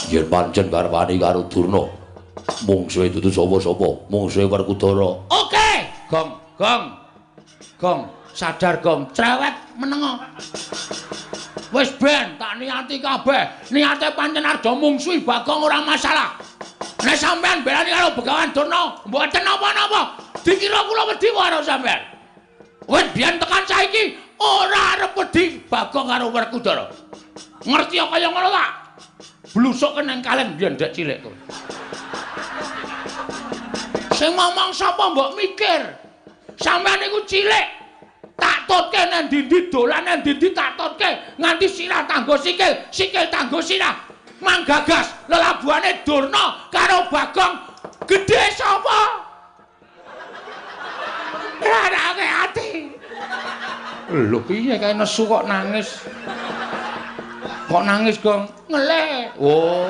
Yen pancen garwane karo Durna, mungsuhe dudu sapa-sapa, mungsuhe Werkudara. Oke, Gong, Gong. Gong, sadar Gong, cerewet menengo. Wis ben tak niati kabeh. Niate pancen arep mungsuhi Bagong ora masalah. Nek sampean belani karo Begawan Durna, mboten napa-napa. Dikira kula wedi karo sampean. Wis biyen tekan saiki ora arep wedi Bagong karo Werkudara. Ngerti kaya ngono ta? Blusuk nang kaleng biyen dek cilik kowe. Sing ngomong sapa mbok mikir? Sampeyan niku cilik. Tak tutke nang ndi-ndi dolan nang ndi-ndi tak tutke nganti sirah tanggo sikil, sikil tanggo sirah. Manggagas lelabuhane Durna karo Bagong gedhe sapa? Rarake ati. Lho piye kae nesu kok nangis? Kok nangis, Gong? Ngelih. Oh.